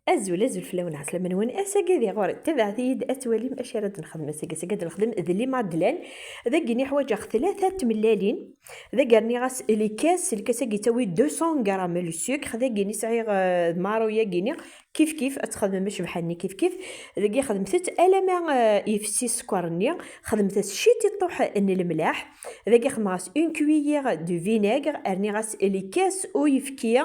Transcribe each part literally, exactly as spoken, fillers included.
Azul, azul fell-awen, ɛeslama-nwen. Ass-agi di ɣur-i, tabaɛt-iyi-d ad twalim acu ara d-nexdem ass-agi. Ass-agi ad nexdem d les madeleines. Dagi-ni ḥwaǧeɣ tlata tmellalin. Dagi rniɣ-as likas, likas-agi yettawi deux cents grammes le sucre. Dagi-ni sɛiɣ, euh, maru-yagi-ni kif kif, ad txedmem acebḥa-nni kif kif. Dagi xedmet-t alama, euh, yefsi sskeṛ-nni. Xedmet-as ciṭiṭuḥ n lemlaḥ. Dagi xedmeɣ-as une cuillère de vinaigre, rniɣ-as likas uyefki,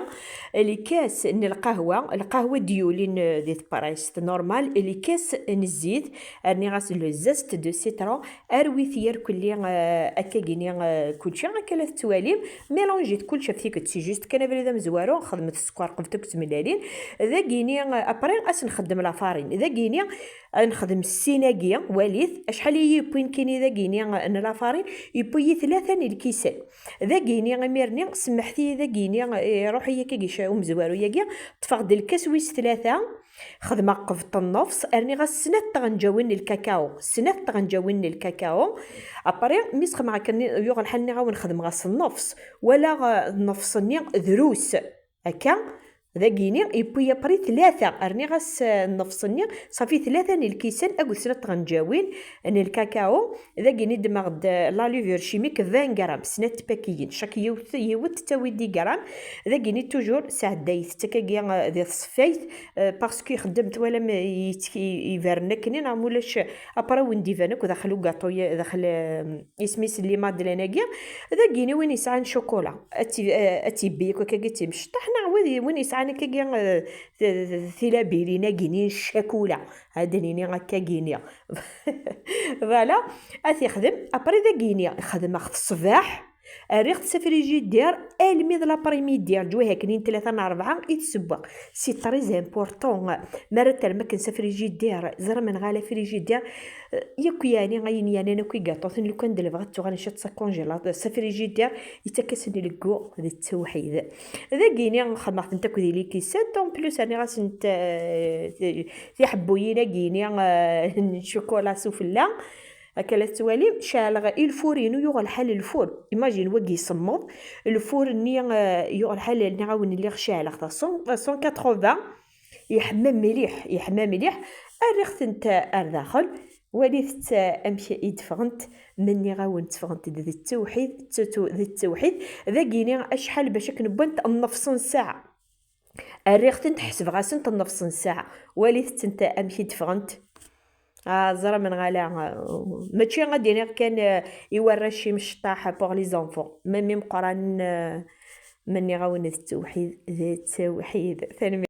likas n lqahwa, lqahwa d-yulin, euh, di teprest normal, likas n zzit, rniɣ-as le zeste de citron, arwit yir kulli, euh, akka gini, euh, kulci akka la tettwalim, mélange-it kulci ɣef tikkelt, c'est juste kan abrid amezwaru, xedmet sskeṛ qbel akk tmellalin, dagini, euh, après ad s-nxeddem la farine, dagini ad nexdem ssin-agi, walit acḥal i yi-yewwin kini dagini n la farine, yewwi-yi tlata n lkisan. Dagini, imir-nni, semmeḥt-iyi dagini, eh, ruḥ-iyi akka gica umezwaru-yagi, ṭṭfeɣ-d lkas wis tlata, xedmeɣ qbel nnefs, rniɣ-as snat tɣenǧawin n lkakao, snat tɣenǧawin n lkakao. Après, mi sxedmeɣ akken yuɣ lḥal, nniɣ-awen xedmeɣ-as nnefs, walaɣ, eh, nnefs-nni drus. Akka, dagini, yewwi après tlata, rniɣ-as, eh, nnefs-nni, ṣafi tlata n lkisan akked snat tɣenǧawin n lkakao. Dagini ddmeɣ-d, eh, la levure chimique vingt grammes, snat tpakiyin, chaque yiwet, yiwet tettawi dix grammes. Dagini toujours sɛeddayet-tt akkagi, eh, di tṣeffayt, eh, parce que ixeddem, twalam, eh, yettk-, i-, iberren akkenni, neɣ mulac, après win d-iban akk daxel ugaṭu, daxel, eh, isem-is les madeleines-agi. Dagini win yesɛan chocolat, ad tt-, eh, ad tt-ibbi akk akkagi d timecṭaḥ, neɣ wid, win yesɛan akkagi, eh, t-, t-, tilabilin-agi-ni n ccakula, ad d-nini akkagi-ni. Voilà, ad t-ixdem. Après dagini, xedmeɣ-t ṣṣbeḥ, rriɣ-t s afrijidir almi d l'après-midi, rǧu akken n tlata n rebɛa i t-ssewweɣ. C'est très important. Mi ara terrem akken s afrijidir, ẓer amenɣal afrijidir, eh, yakk yeɛni ayen yeɛnan akk igaṭuten, lukan d lebɣi ad tuɣal ciṭ s akonjilaṭ, s afrijidir, yettak-asen lgu d ttewḥid. Dagini xedmeɣ-tent akk di likisan, en plus rniɣ-asent, eh, ti-, tiḥebbuyin-agini, eh, n ccukula sufella. Akka la tettwalim, ceɛleɣ i lfur-inu, yuɣ lḥal lfur. Imagine wagi isemmeḍ, lfur-nni, eh, yuɣ lḥal, nniɣ-awen lliɣ ceɛleɣ-t à cent, cent quatre-vingts, yeḥma mliḥ, yeḥma mliḥ. Rriɣ-tent ar daxel, walit-tt amek i d-ffɣent, ma nniɣ-awen tteffɣent-d d ttewḥid, d ttewḥid. Dagini acḥal bac akken wwant nnefs n ssaɛa. Rriɣ-tent, ḥesbeɣ-asent nnefs n ssaɛa. Walit-tent amek i d-ffɣent. Ah, ẓer amenɣal-a, ah, mačči ad d-iniɣ kan, eh, i warrac imecṭaḥ, pour les enfants. Même imeqqranen, eh, ma nniɣ-awen d ttewḥid, d ttewḥid. Tanemmirt.